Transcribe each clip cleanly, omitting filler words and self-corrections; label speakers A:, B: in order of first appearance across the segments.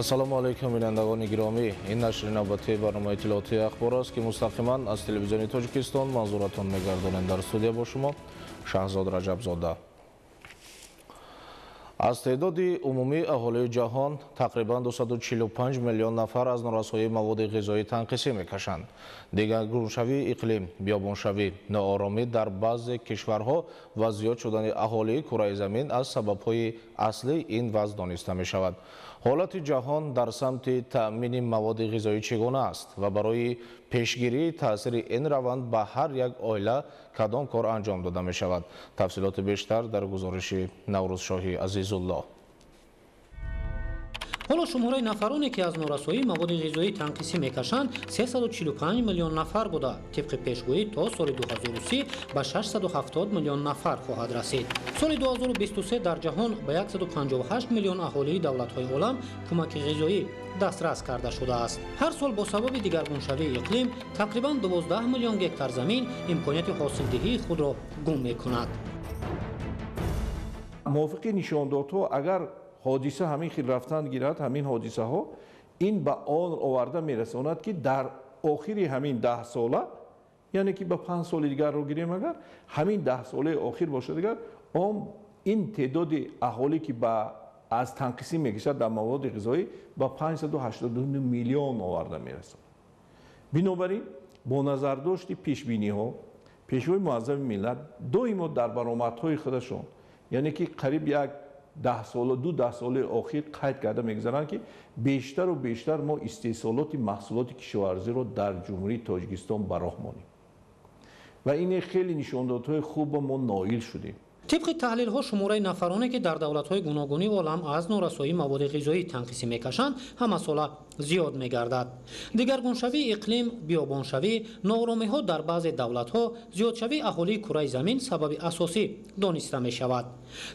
A: Ассалому алайкум, бинандагони гиромӣ. Ин нашри навбатии барномаи иттилоотии Ахбор аст, ки мустақиман аз телевизиони Тоҷикистон манзуратон мегардонем. Дар студия бо шумо Шаҳзод Раҷабзода. Аз теъдоди умумии аҳолии ҷаҳон тақрибан 245 миллион нафар аз норасоии маводи ғизоӣ танқисӣ мекашанд. Дигаргуншавии иқлим, биёбоншавӣ, нооромӣ дар баъзе кишварҳо ва зиёд шудани аҳолии кураи замин аз сабабҳои аслии ин вазъ дониста мешавад. Ҳолати ҷаҳон дар самти таъмини маводи ғизоӣ чӣ гуна аст ва барои пешгирии таъсири ин раванд ба ҳар як оила кадом кор анҷом дода мешавад? Тафсилоти бештар дар гузориши Наврӯзшоҳи Азизуллоҳ.
B: Ҳоло шумораи нафароне, ки аз норасоии маводи ғизоӣ танқисӣ мекашанд, 345 миллион нафар буда, тибқи пешгӯӣ то соли 2030 ба 670 миллион нафар хоҳад расид. Соли 2023 дар ҷаҳон ба 158 миллион аҳолии давлатҳои олам кӯмаки ғизоӣ дастрас карда шудааст. Ҳар сол бо сабаби дигаргуншавии иқлим тақрибан 12 миллион гектар замин имконияти ҳосилдиҳии худро гум мекунад.
C: Мувофиқи нишондодҳо, агар ҳодиса ҳамин хел рафтан гирад, ҳамин ҳодисаҳо ин ба он оварда мерасонад, ки дар охири ҳамин 10 сола, яъне ки ба 5 соли дигарро гирем, агар ҳамин 10 солаи охир бошад, дигар он ин теъдоди аҳолӣ, ки ба аз танқисӣ мекашад дар маводи ғизоӣ, ба 582 миллион оварда мерасонад. Бинобар ин, бо назардошти пешбиниҳо, Пешвои муаззами миллат доимо дар баромадҳои худашон, яъне ки қариб як 10 сола, 2 даҳсолаи охир қайд карда мегузаранд, ки бештару бештар мо истеҳсолоти маҳсулоти кишоварзиро дар Ҷумҳурии Тоҷикистон ба роҳ монем ва ине хеле нишондодҳои хубо мо ноил шудем.
B: Тибқи таҳлилҳо, шумораи нафароне, ки дар давлатҳои гуногуни олам аз норасоии маводи ғизоӣ танқисӣ мекашанд, ҳамасола зиёд мегардад. Дигаргуншавии иқлим, биёбоншавӣ, нооромиҳо дар баъзе давлатҳо, зиёдшавии аҳолии кураи замин сабаби асосӣ дониста мешавад.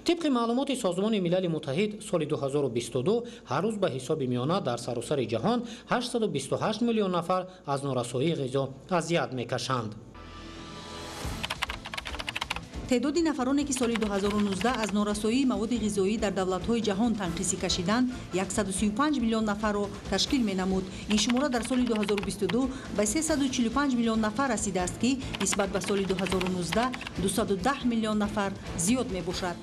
B: Тибқи маълумоти Созмони Милали Муттаҳид, соли 2022 ҳар рӯз ба ҳисоби миёна дар саросари ҷаҳон 828 миллион нафар аз норасоии ғизо азият мекашанд.
D: Теъдоди нафароне, ки соли 2019 аз норасоии маводи ғизоӣ дар давлатҳои ҷаҳон танқисӣ кашиданд, 135 миллион нафарро ташкил менамуд. Ин шумора дар соли 2022 ба 345 миллион нафар расидааст, ки нисбат ба соли 2019 210 миллион нафар зиёд мебошад.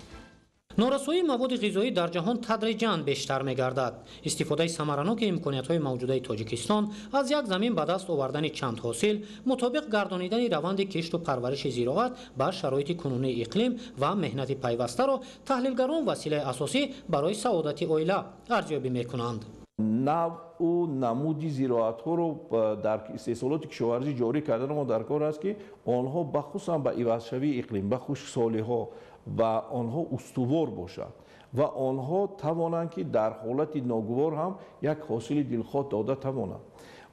B: Норасоии маводи ғизоӣ дар ҷаҳон тадриҷан бештар мегардад. Истифодаи самараноки имкониятҳои мавҷудаи Тоҷикистон, аз як замин ба даст овардани чанд ҳосил, мутобиқ гардонидани раванди кишту парвариши зироат ба шароити кунунии иқлим ва меҳнати пайвастаро таҳлилгарон василаи асосӣ барои саодати оила арзёбӣ мекунанд.
C: Навъу намуди зироатҳоро дар истеҳсолоти кишоварзӣ ҷорӣ кардан мо дар кор аст, ки онҳо бахусусан ба ивазшавии иқлим, ба хушксолиҳо ва онҳо устувор бошанд ва онҳо тавонанд, ки дар ҳолати ногувор ҳам як ҳосили дилхоҳ дода тавонанд.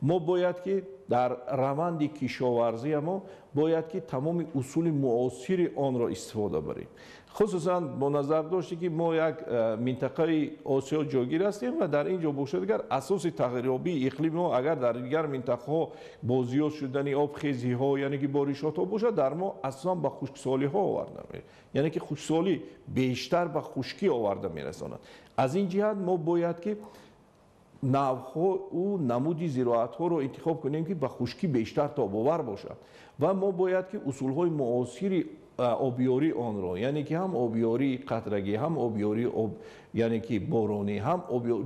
C: Мо бояд ки дар раванди кишоварзия мо бояд ки тамоми усули муосири онро истифода барем, хусусан бо назардоште ки мо як минтақаи Осиё ҷойгир ҳастем ва дар ин ҷо бошад, агар асоси тағйирёбии иқлими мо агар дар дигар минтақаҳо бо зиёд шудани обхезиҳо, яъне ки боришотҳо бошад, дар мо асосан ба хушксолиҳо оварда, яъне ки хушксолӣ бештар ба хушкӣ оварда мерасонад. Аз ин ҷиҳат мо бояд ки навъҳоу намуди зироатҳоро интихоб кунем, ки ба хушкӣ бештар тобовар бошад, ва мо бояд ки усулҳои муосири обиёрии онро, яъне ки ҳам обиёрии қатрагӣ, ҳам обиёрии об, яъне ки боронӣ, ҳам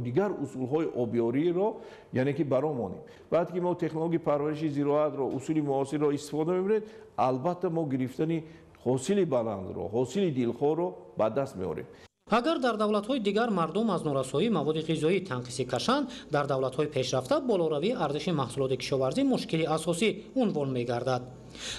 C: дигар усулҳои обиёриро, яъне ки баро монем. Баъд ки мо технологияи парвариши зироатро, усули муосирро истифода мебарем, албатта мо гирифтани ҳосили баландро, ҳосили дилхоҳро ба даст меорем.
B: Агар дар давлатҳои дигар мардум аз норасоии маводи ғизоӣ танқисӣ кашанд, дар давлатҳои пешрафта болоравии арзиши маҳсулоти кишоварзӣ мушкили асосӣ унвон мегардад.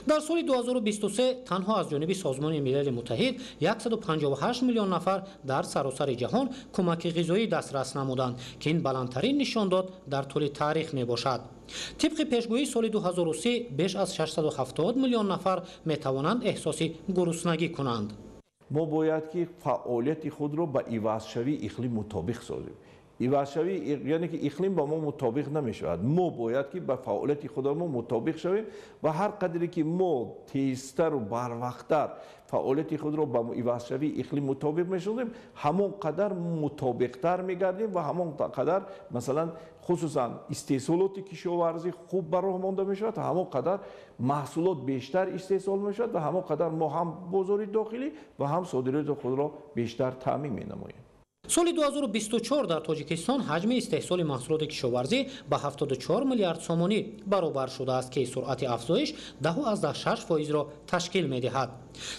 B: Дар соли 2023 танҳо аз ҷониби Созмони Милали Муттаҳид 158 миллион нафар дар саросари ҷаҳон кӯмаки ғизоӣ дастрас намуданд, ки ин баландтарин нишондод дар тӯли таърих мебошад. Тибқи пешгӯии, соли 2030 беш аз 670 миллион нафар метавонанд эҳсоси гуруснагӣ кунанд.
C: Мо бояд ки фаъолияти худро ба ивазшавии иқлим мутобиқ созем. Ивазшавии, яъне ки иқлим ба мо мутобиқ намешавад. Мо бояд ки ба фаъолияти худамон мутобиқ шавем ва ҳар қадре ки мо тезтару барвақттар фаъолияти худро ба ивазшавии иқлим мутобиқ мешавем, ҳамон қадар мутобиқтар мегардем ва ҳамон қадар, масалан, хусусан истеҳсолоти кишоварзӣ хуб ба роҳ монда мешавад, ҳамон қадар маҳсулот бештар истеҳсол мешавад ва ҳамон қадар мо ҳам бозори дохилӣ ва ҳам содироти худро бештар таъмин менамоем.
B: Соли 2024 дар Тоҷикистон ҳаҷми истеҳсоли маҳсулоти кишоварзӣ ба 74 миллиард сомонӣ баробар шудааст, ки суръати афзоиш 10,6%-ро ташкил медиҳад.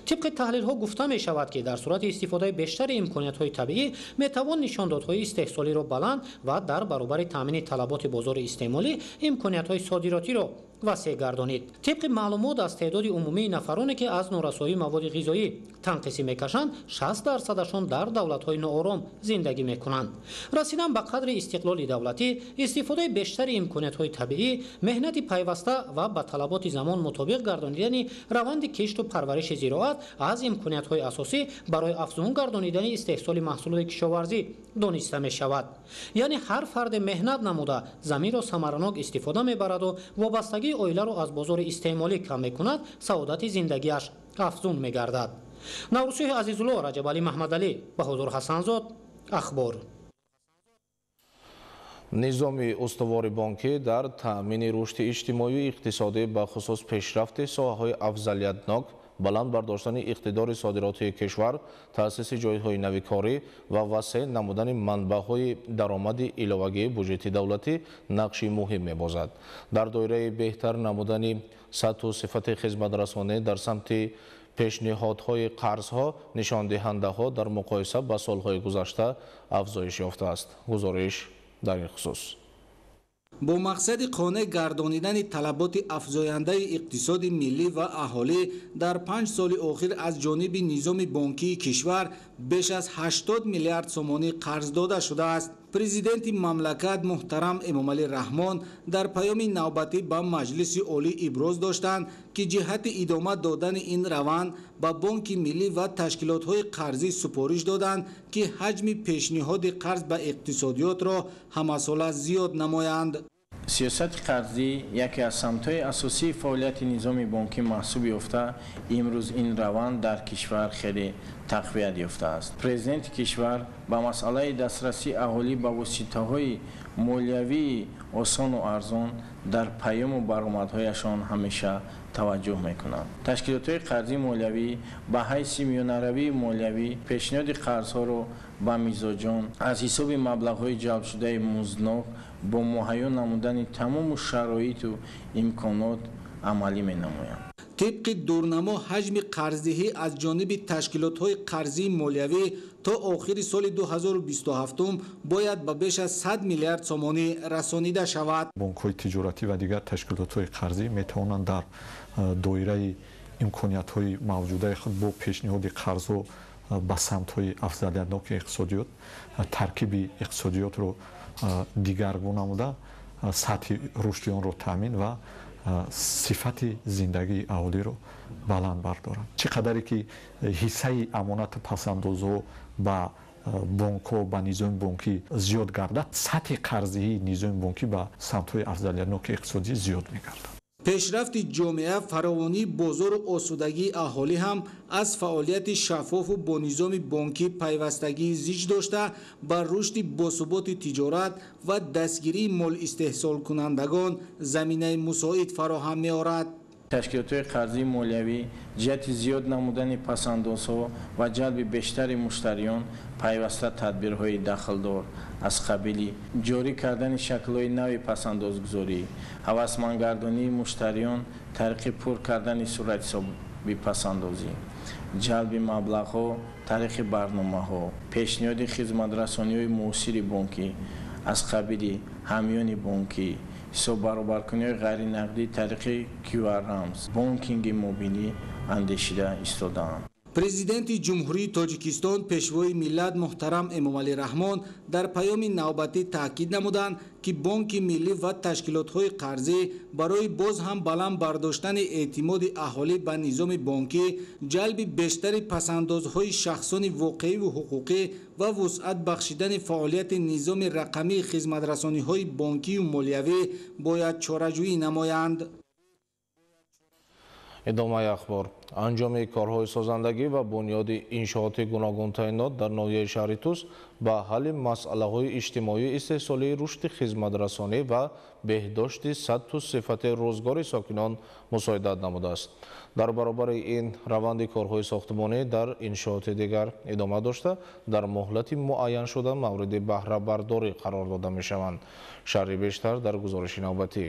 B: Тибқи таҳлилҳо гуфта мешавад, ки дар сурати истифодаи бештари имкониятҳои табиӣ метавон нишондодҳои истеҳсолиро баланд ва дар баробари таъмини талаботи бозори истеъмолӣ имкониятҳои содиротиро васеъ гардонид. Тибқи маълумот, аз теъдоди умумии нафароне, ки аз норасоии маводи ғизоӣ танқисӣ мекашанд, 60%-ашон дар давлатҳои ноором зиндагӣ мекунанд. Расидан ба қадри истиқлоли давлатӣ, истифодаи бештари имкониятҳои табиӣ, меҳнати пайваста ва ба талаботи замон мутобиқ гардонидани раванди кишту парвариши зироат аз имкониятҳои асосӣ барои афзун гардонидани истеҳсоли маҳсулоти кишоварзӣ дониста мешавад. Яъне ҳар фарде меҳнат намуда заминро самаранок истифода мебараду вобастагии оиларо аз бозори истеъмолӣ кам мекунад, саодати зиндагиаш афзун мегардад. Наврӯзшоҳи Азизулло, Раҷабалӣ Маҳмадалӣ, Баҳодур Ҳасанзод, Ахбор.
A: Низоми устувори бонкӣ дар таъмини рушди иҷтимоию иқтисодӣ, бахусус пешрафти соҳаҳои афзалиятнок, баланд бардоштани иқтидори содиротии кишвар, таъсиси ҷойҳои нави корӣ ва васеъ намудани манбаъҳои даромади иловагии буҷети давлатӣ нақши муҳим мебозад. Дар доираи беҳтар намудани сатҳу сифати хизматрасонӣ дар самти пешниҳодҳои қарзҳо, нишондиҳандаҳо дар муқоиса ба солҳои гузашта афзоиш ёфтааст. Гузориш дар ин хусус.
E: Бо мақсади қонеъ гардонидани талаботи афзояндаи иқтисоди миллӣ ва аҳолӣ дар 5 соли охир аз ҷониби низоми бонкии кишвар беш аз 80 миллиард сомонӣ қарз дода шудааст. Президенти мамлакат муҳтарам Эмомалӣ Раҳмон дар паёми навбатӣ ба Маҷлиси Олӣ иброз доштанд, ки ҷиҳати идома додани ин раванд ба Бонки Миллӣ ва ташкилотҳои қарзӣ супориш доданд, ки ҳаҷми пешниҳоди қарз ба иқтисодиётро ҳамасола зиёд намоянд.
F: Сиёсати қарзӣ яке аз самтҳои асосии фаъолияти низоми бонкӣ маҳсуб ёфта, имрӯз ин раванд дар кишвар хеле тақвият ёфтааст. Президенти кишвар ба масъалаи дастрасии аҳолӣ ба воситаҳои молиявии осону арзон дар паёму баромадҳояшон ҳамеша таваҷҷӯҳ мекунанд. Ташкилотҳои қарзии молиявӣ ба ҳайси миёнаравии молиявӣ пешниҳоди қарзҳоро ба мизоҷон аз ҳисоби маблағҳои ҷалбшудаи музднок бо муҳайё намудани тамому шароиту имконот амалӣ менамоянд.
E: Тибқи дурнамо, ҳаҷми қарздиҳӣ аз ҷониби ташкилотҳои қарзии молиявӣ то охири соли 2027 бояд ба беш аз 100 миллиард сомонӣ расонида шавад.
G: Бонкҳои тиҷоратӣ ва дигар ташкилотҳои қарзӣ метавонанд дар доираи имкониятҳои мавҷудаи худ бо пешниҳоди қарзҳо ба самтҳои афзалиятноки иқтисодиёт таркиби иқтисодиётро дигаргун намуда, сатҳи рушди онро таъмин ва сифати зиндагии аҳолиро баланд бардоранд. Чӣ қадаре ки ҳиссаи амонату пасандозҳо ба бонкҳо, ба низоми бонкӣ зиёд гардад, сатҳи қарздиҳии низоми бонкӣ ба самтҳои афзалиятноки иқтисодӣ зиёд мегардад.
E: Пешрафти ҷомеа, фаровонии бозору осудагии аҳолӣ ҳам аз фаъолияти шаффофу бо низоми бонкӣ пайвастагии зич дошта, ба рушди босуботи тиҷорат ва дастгирии молистеҳсолкунандагон заминаи мусоид фароҳам меорад.
F: Ташкилотҳои қарзии молиявӣ ҷиҳати зиёд намудани пасандозҳо ва ҷалби бештари муштариён пайваста тадбирҳои дахлдор аз қабили ҷорӣ кардани шаклҳои нави пасандозгузорӣ, ҳавасмандгардонии муштариён тариқи пур кардани суратҳисоби пасандозӣ, ҷалби маблағҳо тариқи барномаҳо, пешниҳоди хизматрасониҳои муосири бонкӣ аз қабили ҳамёни бонкӣ, ҳисоббаробаркуниҳои ғайринақдӣ тариқи QR рамз, бонкинги мобилӣ андешида истодаанд.
E: Президенти Ҷумҳурии Тоҷикистон, Пешвои миллат муҳтарам Эмомалӣ Раҳмон дар паёми навбатӣ таъкид намуданд, ки Бонки Миллӣ ва ташкилотҳои қарзӣ барои боз ҳам баланд бардоштани эътимоди аҳолӣ ба низоми бонкӣ, ҷалби бештари пасандозҳои шахсони воқеиву ҳуқуқӣ ва вусъат бахшидани фаъолияти низоми рақамии хизматрасониҳои бонкию молиявӣ бояд чораҷӯӣ намоянд.
A: Идомаи ахбор. Анҷоми корҳои созандагӣ ва бунёди иншооти гуногунтаинот дар ноҳияи шаҳри Тус ба ҳалли масъалаҳои иҷтимоии истеҳсолии, рушди хизматрасонӣ ва беҳдошти сатҳу сифати рӯзгори сокинон мусоидат намудааст. Дар баробари ин раванди корҳои сохтмонӣ дар иншооти дигар идома дошта, дар муҳлати муайяншуда мавриди баҳрабардорӣ қарор дода мешаванд. Шарҳи бештар дар гузориши навбатӣ.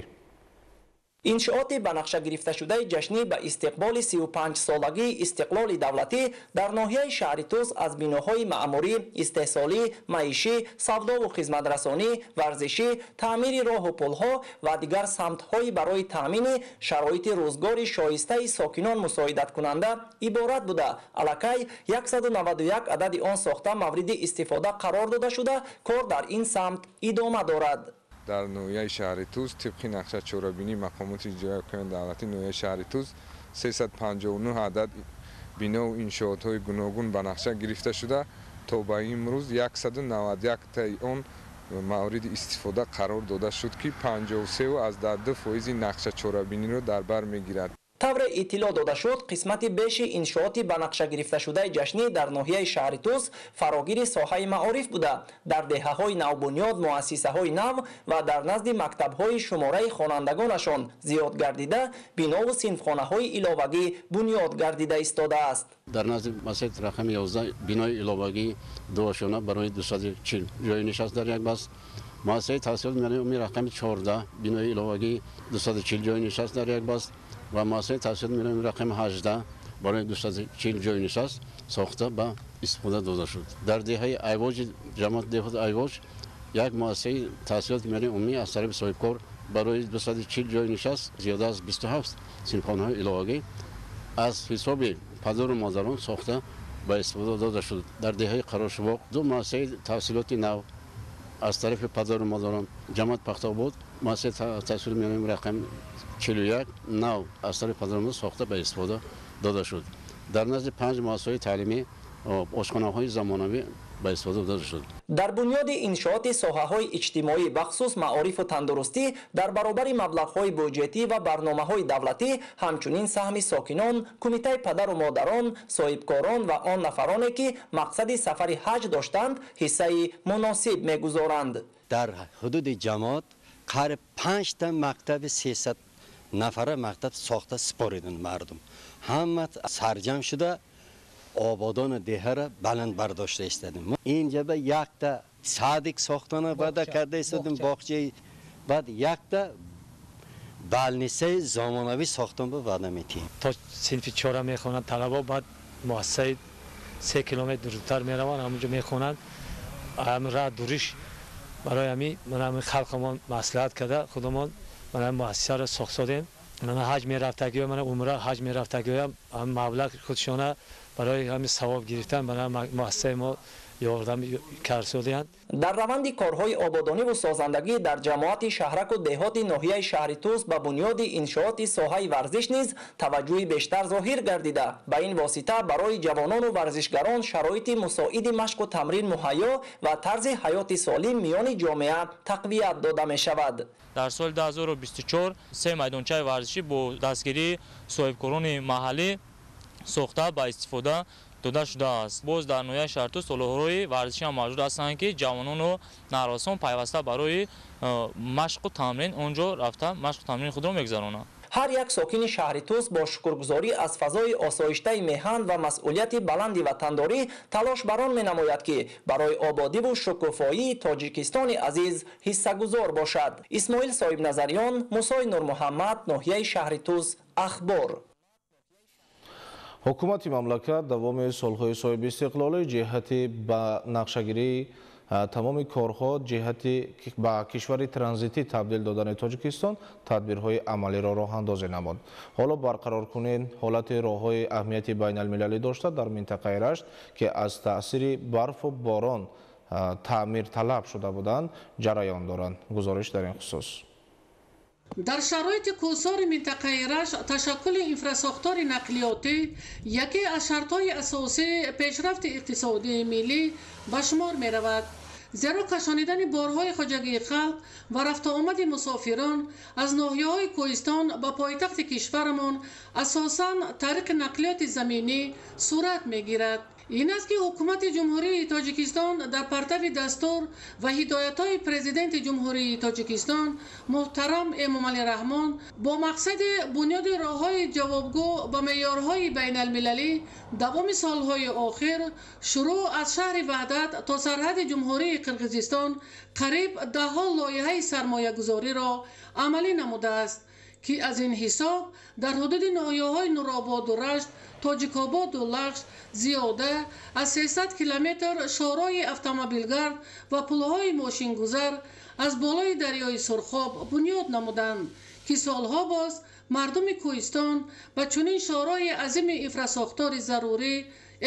H: Иншооти ба нақша гирифташудаи ҷашнӣ ба истиқболи 35-солагии истиқлоли давлатӣ дар ноҳияи шаҳри Тус аз биноҳои маъмурӣ, истеҳсолӣ, маишӣ, савдову хизматрасонӣ, варзишӣ, таъмири роҳу пулҳо ва дигар самтҳои барои таъмини шароити рӯзгори шоистаи сокинон мусоидаткунанда иборат буда, аллакай 191 адади он сохта мавриди истифода қарор дода шуда, кор дар ин самт идома дорад.
I: Дар ноҳияи шаҳри Тус тибқи нақша чорабинии мақомоти иҷроияи ҳокимияти давлатии ноҳияи шаҳри Тус 359 адад бинову иншоотҳои гуногун ба нақша гирифта шуда, то ба имрӯз 191 таи он мавриди истифода қарор дода шуд, ки 53,2 фоизи нақша чорабиниро дар бар мегирад.
H: Тавре иттилоъ дода шуд, қисмати беши иншооти ба нақша гирифташудаи ҷашнӣ дар ноҳияи шаҳри Тус фарогири соҳаи маориф буда, дар деҳаҳои навбунёд, муассисаҳои нав ва дар назди мактабҳои шумораи хонандагонашон зиёд гардида, бинову синфхонаҳои иловагӣ бунёд гардида истодааст.
J: Дар назди масҷид рақами 11 бинои иловагӣ дуошона барои 240 ҷойи нишаст дар як баст, муассисаи таҳсилоти миёнаи умумии рақами 14 бинои иловагӣ 240 ҷойи нишаст дар як баст ва муассисаи таҳсилоти миёнаи рақами 18 барои 240 ҷойи нишаст сохта ба истифода дода шуд. Дар деҳаи Айвоҷи ҷамоати деҳоти Айвоҷ як муассисаи таҳсилоти миёнаи умумӣ аз тарафи соҳибкор барои 240 ҷойи нишаст зиёда аз 27 синфхонаҳои иловагӣ аз ҳисоби падару модарон сохта ба истифода дода шуд. Дар деҳаи Қарошувоқ ду муассисаи таҳсилоти нав аз тарафи падару модарон ҷамоат Пахтобод муассисаи таҳсилоти миёнаи рақами 41 нав аз тарафи падару модар сохта ба истифода дода шуд. Дар назди 5 муассисаҳои таълимӣ ошхонаҳои замонавӣ ба истифода дода шуд.
H: Дар бунёди иншооти соҳаҳои иҷтимоӣ, бахусус маорифу тандурустӣ, дар баробари маблағҳои буҷетӣ ва барномаҳои давлатӣ, ҳамчунин саҳми сокинон, кумитаи падару модарон, соҳибкорон ва он нафароне, ки мақсади сафари ҳаҷ доштанд, ҳиссаи муносиб мегузоранд.
K: Дар ҳудуди ҷамоат қариб 5та мактаби 300 нафара мактаб сохта супориданд мардум. Ҳама сарҷам шуда ободон деҳара баланд бардошта истадем. Инҷа ба якта садик сохтана ваъда карда истадем, боғчаи, баъд якта балнисаи замонавӣ сохтан ба ваъда метиҳем.
L: То синфи 4 мехонанд талабо, баъд муассисаи 3 километр дуртар мераванд, ҳамонҷо мехонанд. Ҳамин раҳ дуриш барои ҳамин ман ҳамин халқамон маслиҳат карда худамон ман ҳамин муассисаро сохтодем. Ман ҳаҷ мерафтагиҳо, ман умра ҳаҷ мерафтагиҳоям ҳам маблағ худшона барои ҳамин савоб гирифтан барои муассисаи мо ёрдам карсодиянд.
H: Дар раванди корҳои ободониву созандагӣ дар ҷамоати шаҳраку деҳоти ноҳияи шаҳри Тус ба бунёди иншооти соҳаи варзиш низ таваҷҷӯҳи бештар зоҳир гардида, ба ин восита барои ҷавонону варзишгарон шароити мусоиди машқу тамрин муҳайё ва тарзи ҳаёти солим миёни ҷомеа тақвият дода мешавад.
M: Дар соли 2024 се майдончаи варзишӣ бо дастгирии соҳибкорони маҳаллӣ сохта ба истифода дода шудааст. Боз дар ноҳияи шаҳри Тус толорҳои варзишӣ ҳам мавҷуд ҳастанд, ки ҷавонону наврасон пайваста барои машқу тамрин он ҷо рафта машқу тамрини худро мегузаронанд.
H: Ҳар як сокини шаҳри Тус бо шукргузорӣ аз фазои осоиштаи меҳан ва масъулияти баланди ватандорӣ талош бар он менамояд, ки барои ободиву шукуфоии Тоҷикистони азиз ҳиссагузор бошад. Исмоил Соҳибназариён, Мусои Нурмуҳаммад, ноҳияи шаҳри Тус, Ахбор.
A: Ҳукумати мамлакат давоми солҳои соҳиби истиқлолӣ ҷиҳати ба нақшагирии Тамоми корҳо ҷиҳати ба кишвари транзитӣ табдил додани Тоҷикистон тадбирҳои амалиро роҳандозӣ намуд. Ҳоло барқароркунии ҳолати роҳҳои аҳамияти байналмилалӣ дошта дар минтақаи Рашт, ки аз таъсири барфу борон таъмирталаб шуда буданд, ҷараён доранд. Гузориш дар ин хусус.
N: Дар шароити кӯҳсори минтақаи Рашт ташаккули инфрасохтори нақлиётӣ яке аз шартҳои асосии пешрафти иқтисодии миллӣ ба шумор меравад. Зеро кашонидани борҳои хоҷагии халқ ва рафтуомади мусофирон аз ноҳияҳои кӯҳистон ба пойтахти кишварамон асосан тариқи нақлиёти заминӣ сурат мегирад. Ин аст, ки ҳукумати Ҷумҳурии Тоҷикистон дар партави дастур ва ҳидоятҳои Президенти Ҷумҳурии Тоҷикистон муҳтарам Эмомалӣ Раҳмон бо мақсади бунёди роҳҳои ҷавобгӯ ба меъёрҳои байналмилалӣ давоми солҳои охир шурӯъ аз шаҳри Ваҳдат то сарҳади Ҷумҳурии Қирғизистон қариб даҳҳо лоиҳаи сармоягузориро амалӣ намудааст, ки аз ин ҳисоб дар ҳудуди ноҳияҳои Нурободу Рашт, Тоҷикободу Лахш зиёда аз 300 километр шоҳроҳи автомобилгард ва пулҳои мошингузар аз болои дарёи Сурхоб бунёд намуданд, ки солҳо боз мардуми кӯҳистон ба чунин шоҳроҳи азими инфрасохтори зарурӣ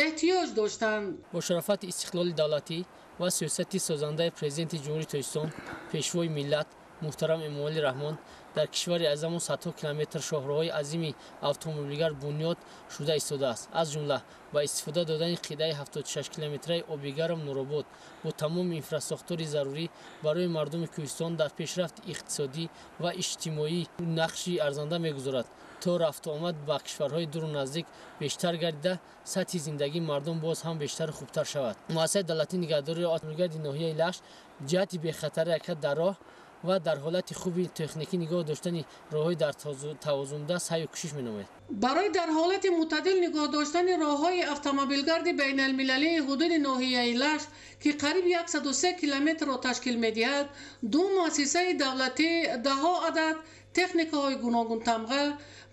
N: эҳтиёҷ доштанд.
O: Бо шарофати истиқлоли давлатӣ ва сиёсати созандаи Президенти Ҷумҳурии Тоҷикистон, Пешвои миллат муҳтарам Эмомалӣ Раҳмон дар кишвари азамон садҳо километр шоҳроҳҳои азими автомобилгард бунёд шуда истодааст. Аз ҷумла ба истифода додани қитъаи 76 километраи Обигарм Нуробод бо тамоми инфрасохтори зарурӣ барои мардуми кӯҳистон дар пешрафти иқтисодӣ ва иҷтимоӣ нақши арзанда мегузорад, то рафтуомад ба кишварҳои дуру наздик бештар гардида, сатҳи зиндагии мардум боз ҳам бештару хубтар шавад. Муассисаи давлатии нигаҳдории автомобилгарди ноҳияи Лахш ҷиҳати бехатари ҳаракат дар роҳ ва дар ҳолати хуби техникӣ нигоҳ доштани роҳҳои дар тавозунда саъю кӯшиш менамояд.
N: Барои дар ҳолати мӯътадил нигоҳ доштани роҳҳои автомобилгарди байналмилалии ҳудуди ноҳияи Лахш, ки қариб 103 километрро ташкил медиҳад, ду муассисаи давлатӣ даҳҳо адад техникаҳои гуногунтамға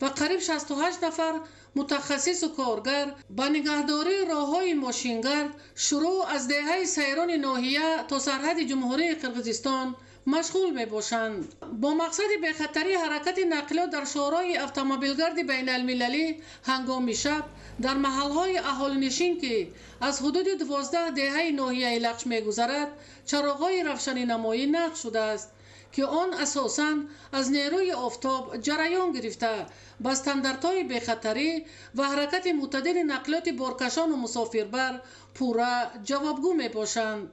N: ва қариб 68 нафар мутахассису коргар ба нигаҳдории роҳҳои мошингард шурӯъ аз деҳаи Сайрони ноҳия то сарҳади Ҷумҳурии Қирғизистон машғул мебошанд. Бо мақсади бехатарии ҳаракати нақлиёт дар шоҳроҳи автомобилгарди байналмилалӣ ҳангоми шаб дар маҳалҳои аҳолинишин, ки аз ҳудуди 12 деҳаи ноҳияи Лахш мегузарад, чароғҳои равшанинамоӣ нақш шудааст, ки он асосан аз нерӯи офтоб ҷараён гирифта ба стандартҳои бехатарӣ ва ҳаракати мӯътадили нақлиёти боркашону мусофирбар пурра ҷавобгӯ мебошанд.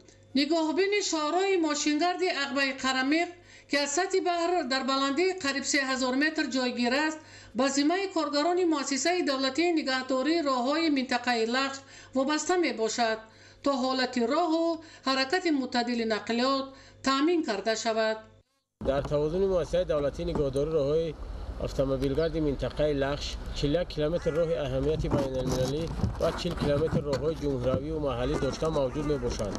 N: Нигоҳбини шоҳроҳи мошингарди Ағбаи Қарамиқ, ки аз сатҳи баҳр дар баландии қариб 3000 метр ҷойгир аст, ба зиммаи коргарони муассисаи давлатии нигаҳдории роҳҳои минтақаи Лахш вобаста мебошад, то ҳолати роҳу ҳаракати мӯътадили нақлиёт таъмин карда шавад.
P: Дар тавозуни муассисаи давлатии нигаҳдории роҳҳои автомобилгарди минтақаи Лахш 41 километр роҳи аҳамияти байналмилалӣ ва 40 километр роҳҳои ҷумҳуравию маҳаллӣ дошта мавҷуд мебошанд.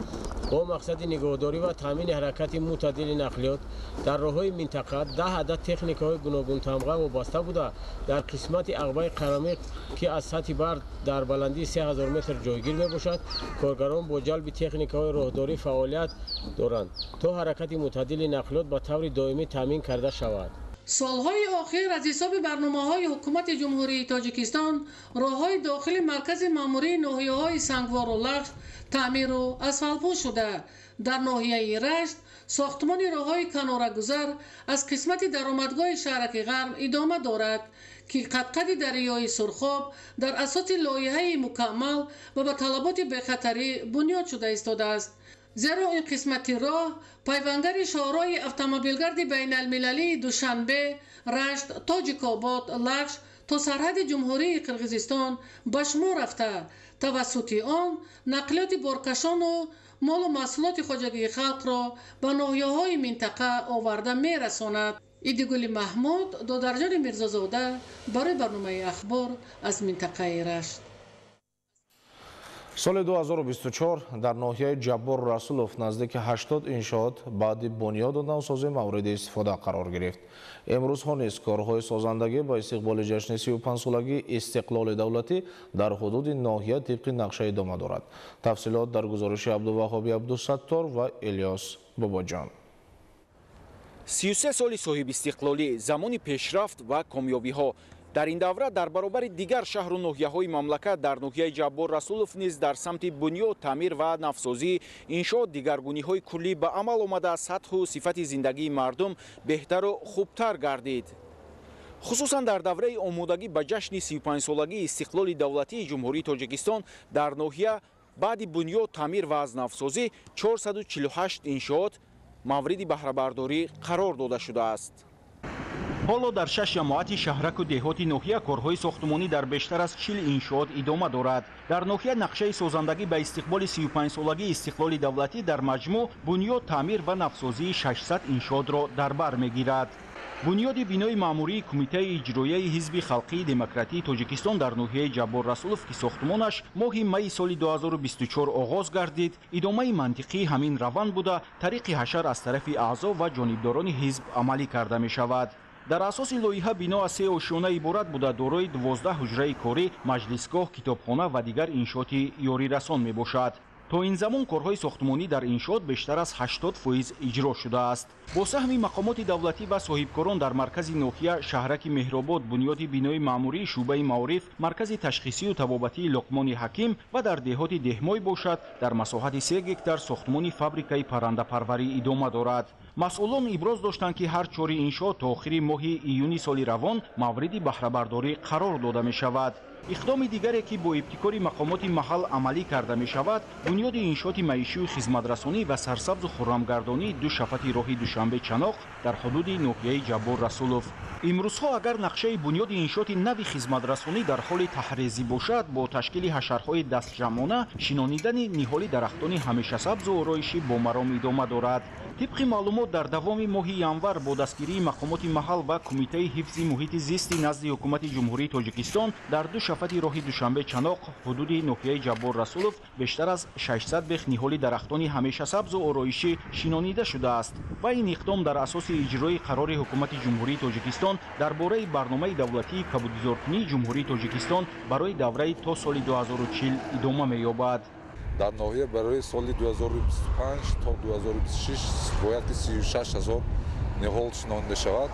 P: Бо мақсади нигоҳдорӣ ва таъмини ҳаракати мӯътадили нақлиёт дар роҳҳои минтақа 10 адад техникаҳои гуногунтамға вобаста буда, дар қисмати Ағбаи Қарамиқ, ки аз сатҳи баҳр дар баландии 3000 метр ҷойгир мебошад, коргарон бо ҷалби техникаҳои роҳдорӣ фаъолият доранд, то ҳаракати мӯътадили нақлиёт ба таври доимӣ таъмин карда шавад.
N: Солҳои охир аз ҳисоби барномаҳои ҳукумати Ҷумҳурии Тоҷикистон роҳҳои дохили маркази маъмурии ноҳияҳои Сангвору Лахш таъмиру асфалтпӯш шуда, дар ноҳияи Рашт сохтмони роҳҳои канорагузар аз қисмати даромадгоҳи шаҳраки Ғарм идома дорад, ки қадқади дарёи Сурхоб дар асоси лоиҳаи мукаммал ва ба талаботи бехатарӣ бунёд шуда истодааст. Зеро ин қисмати роҳ пайвандари шоҳроҳи автомобилгарди байналмилалии Душанбе, Рашт, Тоҷикобод, Лахш то сарҳади Ҷумҳурии Қирғизистон ба шумор рафта, тавассути он нақлиёти боркашону молу маҳсулоти хоҷагии халқро ба ноҳияҳои минтақа оварда мерасонад. Идигули Маҳмуд, Додарҷони Мирзозода барои барномаи Ахбор аз минтақаи Рашт.
A: Соли 2024 дар ноҳияи Ҷаббор Расулов наздики 80 иншоот баъди бунёду навсозӣ мавриди истифода қарор гирифт. Имрӯзҳо низ корҳои созандагӣ ба истиқболи ҷашни 35-солагии истиқлоли давлатӣ дар ҳудуди ноҳия тибқи нақша идома дорад. Тафсилот дар гузориши Абдуваҳоби Абдусаттор ва Илёс Бобоҷон.
Q: 33 соли соҳибистиқлолӣ, замони пешрафт ва комёбиҳо. Дар ин давра дар баробари дигар шаҳру ноҳияҳои мамлакат дар ноҳияи Ҷаббор Расулов низ дар самти бунёд, таъмир ва навсозии иншоот дигаргуниҳои куллӣ ба амал омада, сатҳу сифати зиндагии мардум беҳтару хубтар гардид. Хусусан дар давраи омодагӣ ба ҷашни 35-солагии истиқлоли давлатии Ҷумҳурии Тоҷикистон дар ноҳия баъди бунёд, таъмир ва аз навсозӣ 448 иншоот мавриди баҳрабардорӣ қарор дода шудааст. Ҳоло дар 6 ҷамоати шаҳраку деҳоти ноҳия корҳои сохтумонӣ дар бештар аз 40 иншоот идома дорад. Дар ноҳия нақшаи созандагӣ ба истиқболи 35-солагии истиқлоли давлатӣ дар маҷмӯъ бунёд, таъмир ва навсозии 600 иншоотро дар бар мегирад. Бунёди бинои маъмурии Кумитаи иҷроияи Ҳизби халқии демократии Тоҷикистон дар ноҳияи Ҷаббор Расулов, ки сохтумонаш моҳи майи соли 2024 оғоз гардид, идомаи мантиқии ҳамин раванд буда, тариқи ҳашар аз тарафи аъзо ва ҷонибдорони ҳизб амалӣ карда мешавад. Дар асоси лоиҳа бино аз 3 ошёна иборат буда, дорои 12 ҳуҷраи корӣ, маҷлисгоҳ, китобхона ва дигар иншооти ёрирасон мебошад. То ин замон корҳои сохтумонӣ дар иншоот бештар аз 80% иҷро шудааст. Бо саҳми мақомоти давлатӣ ва соҳибкорон дар маркази ноҳия шаҳраки Меҳробод бунёди бинои маъмурии шӯъбаи маориф, маркази ташхисию табобатии Луқмони Ҳаким ва дар деҳоти Деҳмой бошад, дар масоҳати 3 гектар сохтумони фабрикаи паррандапарварӣ идома дорад. Масъулон иброз доштанд, ки ҳар чори иншоот то охири моҳи июни соли равон мавриди баҳрабардорӣ қарор дода мешавад. Иқдоми дигаре, ки бо ибтикори мақомоти маҳал амалӣ карда мешавад, бунёди иншооти маишию хизматрасонӣ ва сарсабзу хуррамгардонии 2 шафати роҳи Душанбе-Чаноқ дар ҳудуди ноҳияи Ҷаббор Расулов. Имрӯзҳо агар нақшаи бунёди иншооти нави хизматрасонӣ дар ҳоли таҳрезӣ бошад, бо ташкили ҳашарҳои дастҷамъона шинонидани ниҳоли дарахтони ҳамешасабзу ороишӣ бо маром идома дорад. Тибқи маълумот, дар давоми моҳи январ бо дастгирии мақомоти маҳал ва Кумитаи ҳифзи муҳити зисти назди Ҳукумати Ҷумҳурии Тоҷикистон дар 2 шафати роҳи Душанбе-Чаноқ ҳудуди ноҳияи Ҷаббор Расулов бештар аз 600 бех ниҳоли дарахтони ҳамешасабзу ороишӣ шинонида шудааст ва ин иқдом дар асоси иҷрои қарори Ҳукумати Ҷумҳурии Тоҷикистон дар бораи барномаи давлатии кабудизоркунии Ҷумҳурии Тоҷикистон барои давраи то соли 2040 идома меёбад.
R: Дар ноҳия барои соли 2025 то 2026 бояд ки 36 ҳазор ниҳол шинонида шавад.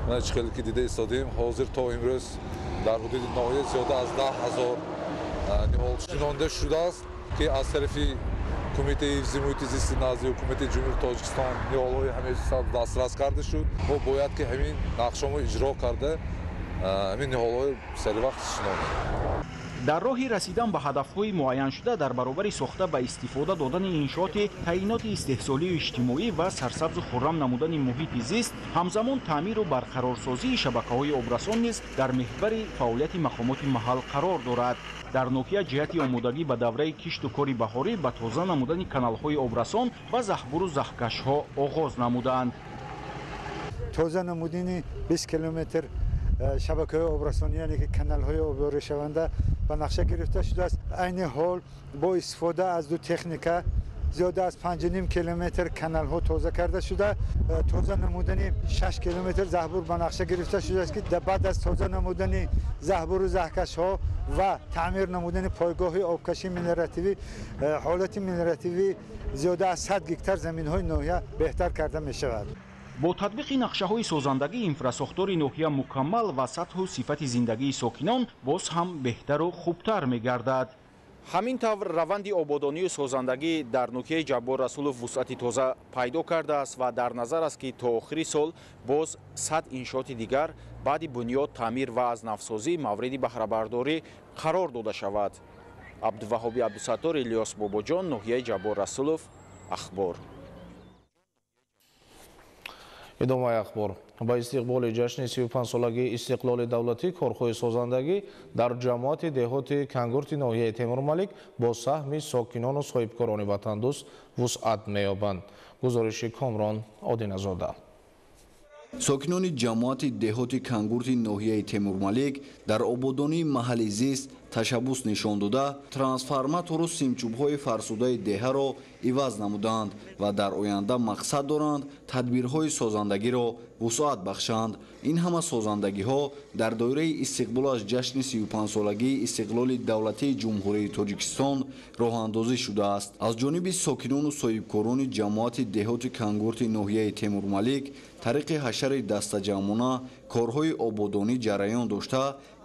R: Мана чӣ хеле ки дида истодем, ҳозир то имрӯз дар ҳудуди ноҳия зиёда аз 10 ҳазор ниҳол шинонида шудааст, ки аз тарафи Кумитаи ҳифзи муҳити зисти назди Ҳукумати Ҷумҳурии Тоҷикистон ниҳолҳои ҳамешасабз дастрас карда шуд. Мо бояд ки ҳамин нақшаҳоро иҷро карда, ҳамин ниҳолҳои саривақт шинонем.
Q: Дар роҳи расидан ба ҳадафҳои муайяншуда дар баробари сохта ба истифода додани иншооти таъиноти истеҳсолию иҷтимоӣ ва сарсабзу хуррам намудани муҳити зист, ҳамзамон таъмиру барқарорсозии шабакаҳои обрасон низ дар меҳвари фаъолияти мақомоти маҳал қарор дорад. Дар ноҳия ҷиҳати омодагӣ ба давраи кишту кори баҳорӣ ба тоза намудани каналҳои обрасон ва заҳбуру заҳкашҳо оғоз намуданд.
S: Тоза намудани 20 километр шабакаҳои обрасонӣ, яъне ки каналҳои обёришаванда ба нақша гирифта шудааст. Айни ҳол бо истифода аз 2 техника зиёда аз 5,5 километр каналҳо тоза карда шуда, тоза намудани 6 километр заҳбур ба нақша гирифта шудааст, ки баъд аз тоза намудани заҳбуру заҳкашҳо ва таъмир намудани пойгоҳи обкашии мелиоративӣ, ҳолати мелиоративӣ зиёда аз 100 гектар заминҳои ноҳия беҳтар карда мешавад.
Q: Бо татбиқи нақшаҳои созандагӣ инфрасохтори ноҳия мукаммал ва сатҳу сифати зиндагии сокинон боз ҳам беҳтару хубтар мегардад. Ҳамин тавр раванди ободонию созандагӣ дар ноҳияи Ҷаббор Расулов вусъати тоза пайдо кардааст ва дар назар аст, ки то охири сол боз 100 иншооти дигар баъди бунёд, таъмир ва аз навсозӣ мавриди баҳрабардорӣ қарор дода шавад. Абдуваҳоби Абдусаттор, Илёс Бобоҷон, ноҳияи Ҷаббор Расулов, Ахбор.
A: Идомаи ахбор. Ба истиқболи ҷашни 35-солагии истиқлоли давлатӣ корҳои созандагӣ дар ҷамоати деҳоти Кангурти ноҳияи Темурмалик бо саҳми сокинону соҳибкорони ватандӯст вусъат меёбанд. Гузориши Комрон Одиназода.
T: Сокинони ҷамоати деҳоти Кангурти ноҳияи Темурмалик дар ободонии маҳалли зист ташаббус нишон дода, трансформатору симчӯбҳои фарсудаи деҳаро иваз намуданд ва дар оянда мақсад доранд тадбирҳои созандагиро вусъат бахшанд. Ин ҳама созандагиҳо дар доираи истиқбол аз ҷашни 35-солагии истиқлоли давлатии Ҷумҳурии Тоҷикистон роҳандозӣ шудааст. Аз ҷониби сокинону соҳибкорони ҷамоати деҳоти Кангурти ноҳияи Темурмалик тариқи ҳашари дастаҷамъона корҳои ободонӣ ҷараён дошта,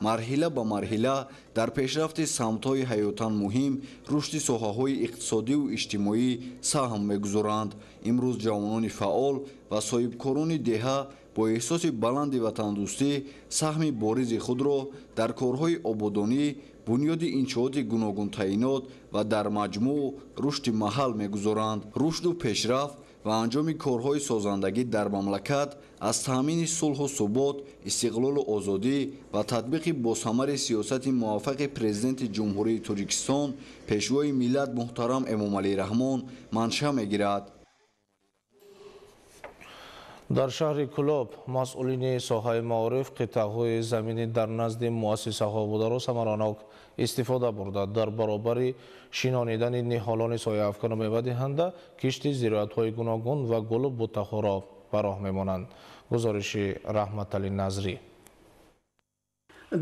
T: марҳила ба марҳила дар пешрафти самтҳои ҳаётан муҳим, рушди соҳаҳои иқтисодиву иҷтимоӣ саҳм мегузоранд. Имрӯз ҷавонони фаъол ва соҳибкорони деҳа бо эҳсоси баланди ватандӯстӣ саҳми боризи худро дар корҳои ободонӣ, бунёди иншооти гуногунтаъинот ва дар маҷмӯъ рушди маҳал мегузоранд. Рушду пешрафт ва анҷоми корҳои созандагӣ дар мамлакат аз таъмини сулҳу субот, истиқлолу озодӣ ва татбиқи босамари сиёсати муваффақи Президенти Ҷумҳурии Тоҷикистон, Пешвои миллат муҳтарам Эмомалӣ Раҳмон манша мегирад.
A: Дар шаҳри Кӯлоб масъулини соҳаи маориф қитъаҳои заминӣ дар назди муассисаҳо бударо самаранок истифода бурда, дар баробари шинонидани ниҳолони сояафкану мевадиҳанда кишти зироатҳои гуногун ва гулу буттаҳоро ба роҳ мемонанд. Гузориши Раҳматалӣ Назрӣ.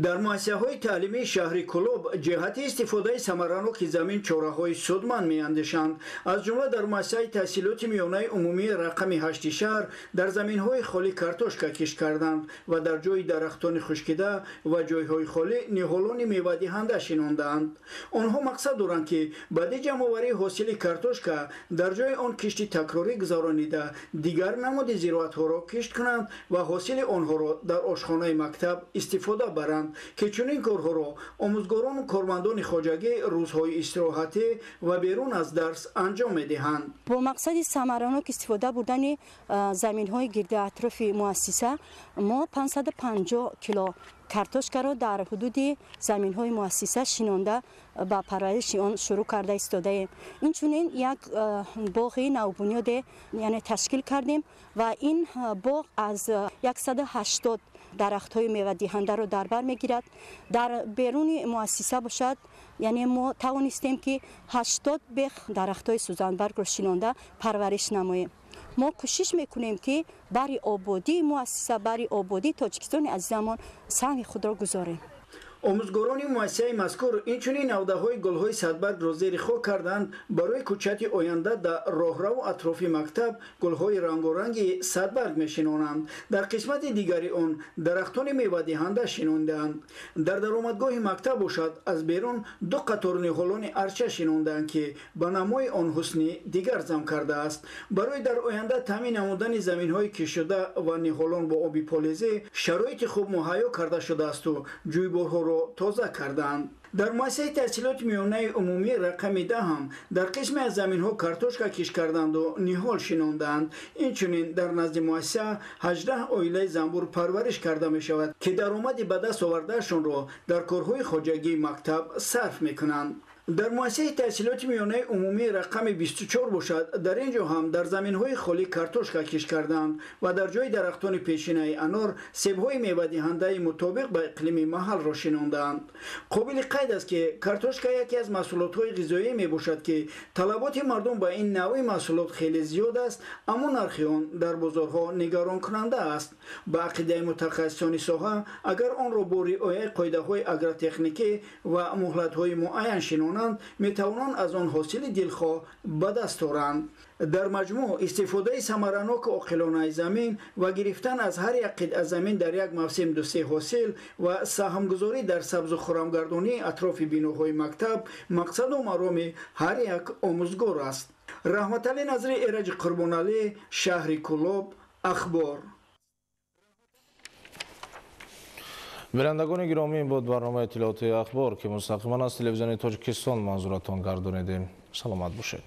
U: Дар муассисаҳои таълимии шаҳри Кӯлоб ҷиҳати истифодаи самараноки замин чораҳои судманд меандешанд. Аз ҷумла дар муассисаи таҳсилоти миёнаи умумии рақами 8 шаҳр дар заминҳои холӣ картошка кишт карданд ва дар ҷои дарахтони хушкида ва ҷойҳои холӣ ниҳолони мевадиҳанда шинондаанд. Онҳо мақсад доранд, ки баъди ҷамъоварии ҳосили картошка дар ҷои он кишти такрорӣ гузаронида, дигар намуди зироатҳоро кишт кунанд ва ҳосили онҳоро дар ошхонаи мактаб истифода баранд, ки чунин корҳоро омӯзгорону кормандони хоҷагӣ рӯзҳои истироҳатӣ ва берун аз дарс анҷом медиҳанд.
V: Бо мақсади самаранок истифода бурдани заминҳои гирди атрофи муассиса мо 550 кило картошкаро дар ҳудуди заминҳои муассиса шинонда ба парвариши он шурӯъ карда истодаем. Инчунин як боғи навбунёде яъне ташкил кардем ва ин боғ аз 180 дарахтҳои мевадиҳандаро дар бар мегирад. Дар беруни муассиса бошад, яъне мо тавонистем, ки 80 бех дарахтҳои сӯзанбаргро шинонда парвариш намоем. Мо кӯшиш мекунем, ки бари ободии муассиса, бари ободии Тоҷикистони азизамон саҳми худро гузорем.
U: Омӯзгорони муассисаи мазкур инчунин навдаҳои гулҳои садбаргро зери хок карданд. Барои кӯчати оянда дар роҳраву атрофи мактаб гулҳои рангоранги садбарг мешинонанд. Дар қисмати дигари он дарахтони мевадиҳанда шинондаанд. Дар даромадгоҳи мактаб бошад, аз берун ду қатор ниҳолони арча шинондаанд, ки ба намои он ҳусни дигар зам кардааст. Барои дар оянда таъмин намудани заминҳои киштшуда ва ниҳолон бо оби полезӣ шароити хуб муҳайё карда шудаасту ҷӯйборҳоро тоза карданд. Дар муассисаи таҳсилоти миёнаи умумӣ рақами 10 ҳам дар қисме аз заминҳо картошка кишт карданду ниҳол шинондаанд. Инчунин дар назди муассиса 18 оилаи занбур парвариш карда мешавад, ки даромади ба даст овардаашонро дар корҳои хоҷагии мактаб сарф мекунанд. Дар муассисаи таҳсилоти миёнаи умумии рақами 24 бошад, дар ин ҷо ҳам дар заминҳои холӣ картошка кишт карданд ва дар ҷои дарахтони пешинаи анор себҳои мевадиҳандаи мутобиқ ба иқлими маҳалро шинондаанд. Қобили қайд аст, ки картошка яке аз маҳсулотҳои ғизоӣ мебошад, ки талаботи мардум ба ин навъи маҳсулот хеле зиёд аст, аммо нархи он дар бозорҳо нигаронкунанда аст. Ба ақидаи мутахассисони соҳа, агар онро бо риояи қоидаҳои агротехникӣ ва муҳлатҳои муайян шинонанд, метавонанд аз он ҳосили дилхоҳ ба даст оранд. Дар маҷмӯъ истифодаи самараноку оқилонаи замин ва гирифтан аз ҳар як қитъа замин дар як мавсим ду-се ҳосил ва саҳмгузорӣ дар сабзу хурамгардонии атрофи биноҳои мактаб мақсаду мароми ҳар як омӯзгор аст. Раҳматалӣ Назри, Эраҷи Қурбоналӣ, шаҳри Кӯлоб, Ахбор.
A: Бинандагони гиромӣ, ин буд барномаи иттилоотии Ахбор, ки мустақиман аз телевизиони Тоҷикистон манзуратон гардонидем. Саломат бошед.